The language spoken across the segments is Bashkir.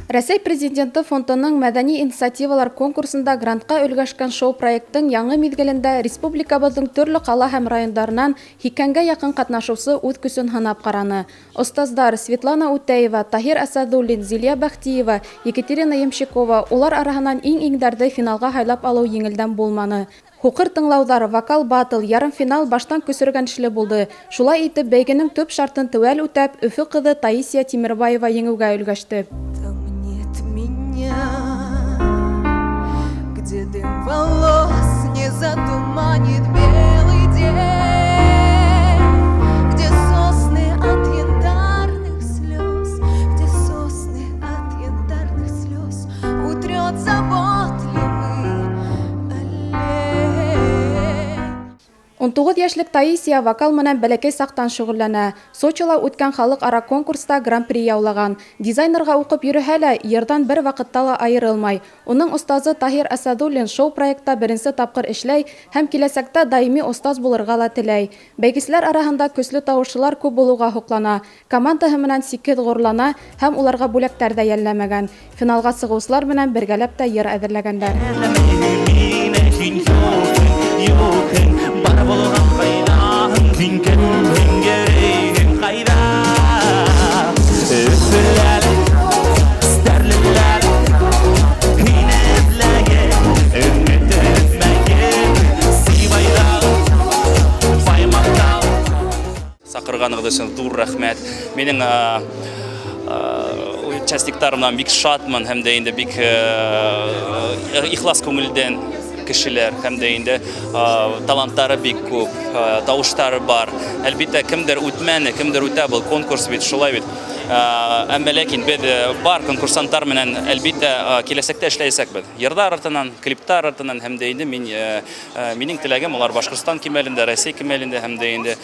Рәсәй Президенты фондының мәҙәни инициативалар конкурсында грантҡа өлгәшкән шоу-проекттың яңы миҙгелендә республикабыҙҙың төрлө ҡала һәм райондарынан 80-гә яҡын ҡатнашыусы үҙ көсөн һынап ҡараны. Остаздар Светлана Үтәева, Таһир Асадуллин, Зилия Бәхтиева, Екатерина Ямщикова улар араһынан иң-иңдәрҙе финалға һайлап алыу еңелдән булманы. Һуҡыр тыңлауҙар, вокал батл, ярымфинал баштан көсөргәнешле булды. Шулай итеп, бәйгенең төп шартын теүәл үтәп, Өфө ҡыҙы Таисия Тимербаева еңеүгә өлгәште. Там нет меня, где дым волос не затуманит белый день, где сосны от янтарных слез, где сосны от янтарных слез утрет заботливый олень. 19 йәшлек Таисия вокал менән бәләкәй саҡтан шөғөлләнә. Сочила үткән халыҡ-ара конкурста гран-при яулаған. Дизайнерға уҡып йөрөһә лә, йырҙан бер ваҡытта ла айырылмай. Уның остазы Таһир Асадуллин шоу-проектта беренсе тапҡыр эшләй һәм киләсәктә даими остаз булырға ла теләй. Бәйгеселәр араһында көслө тауышлылар күп булыуға һоҡлана. Командаһы менән сикһеҙ ғорурлана һәм уларға бүләктәр ҙә йәлләмәгән. Финалға сығыусылар менән бергәләп тә йыр әҙерләгәндәр. Саҡырғанығыҙ өсөн ҙур рәхмәт. Минең участниктарымдан бик шатмын һәм дә инде бик ихлас күңелдән кешеләр һәм дә инде таланттары бик күп, тауыштары бар. Әлбиттә, кемдер үтмәне, кемдер үтә, был конкурс бит, шулай бит. Әммә ләкин беҙ бар конкурсанттар менән әлбиттә киләсәктә эшләйәсәкбеҙ. Йырҙар артынан, клиптар артынан һәм дә инде минең теләгем улар Башҡортостан кимәлендә, Рәсәй кимәлендә һәм дә инде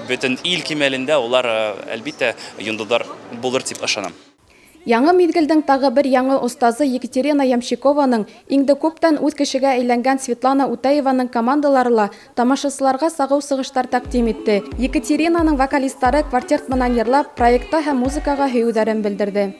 бөтөн ил кимәлендә улар әлбиттә йондоҙҙар булыр тип ышанам. Яңы миҙгелдең тағы бер яңы остазы Екатерина Ямщикованың инде күптән үҙ кешегә әйләнгән Светлана Үтәеваның командалары ла тамашасыларға сағыу сығыштар тәҡдим итте. Екатеринаның вокалисттары квартет менән йырлап, проектта һәм музыкаға һөйөүҙәрен белдерҙе.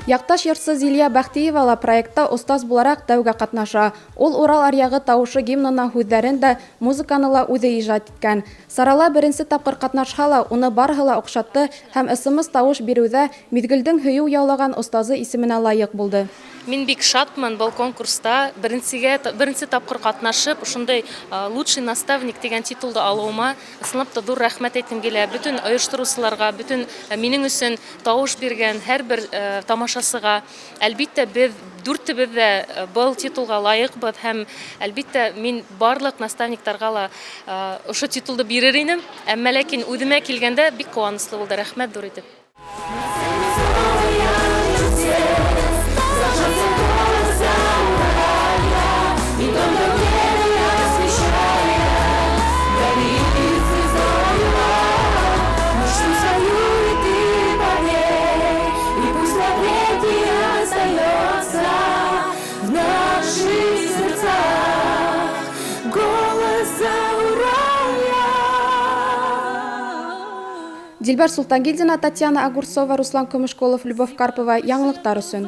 Яҡташ йырсы Зилия Бәхтиева ла проектта остаз булараҡ тәүгә ҡатнаша. Ул Урал аръяғы тауышы гимнына һүҙҙәрен дә, музыканы ла үҙе ижад иткән. Сарала беренсе тапҡыр ҡатнашһа ла, уны барыһы ла оҡшатты һәм СМС тауыш биреүҙә миҙгелдең һөйөү яулаған остазы исеменә лайыҡ булды. Мин бик шатмын был конкурста беренсе тапҡыр ҡатнашып, ошондай лучший наставник тигән титулды алыуыма ысынлап та ҙур рәхмәт әйткем килә. Бөтөн ойоштороусыларға, бөтөн минең өсөн тауыш биргән һәр бер тамашасыға. Әлбиттә, беҙ дүртебеҙ ҙә был титулға лайыҡбыҙ һәм әлбиттә мин барлыҡ наставниктарға ла ошо титулды бирер инем. Әммә ләкин үҙемә килгәндә бик ҡыуаныслы булды. Рәхмәт ҙур итеп. Дилбәр Султангилдина, Татьяна Огурцова, Руслан Көмөшколов, Любовь Карпова. Яңылыҡтар өсөн.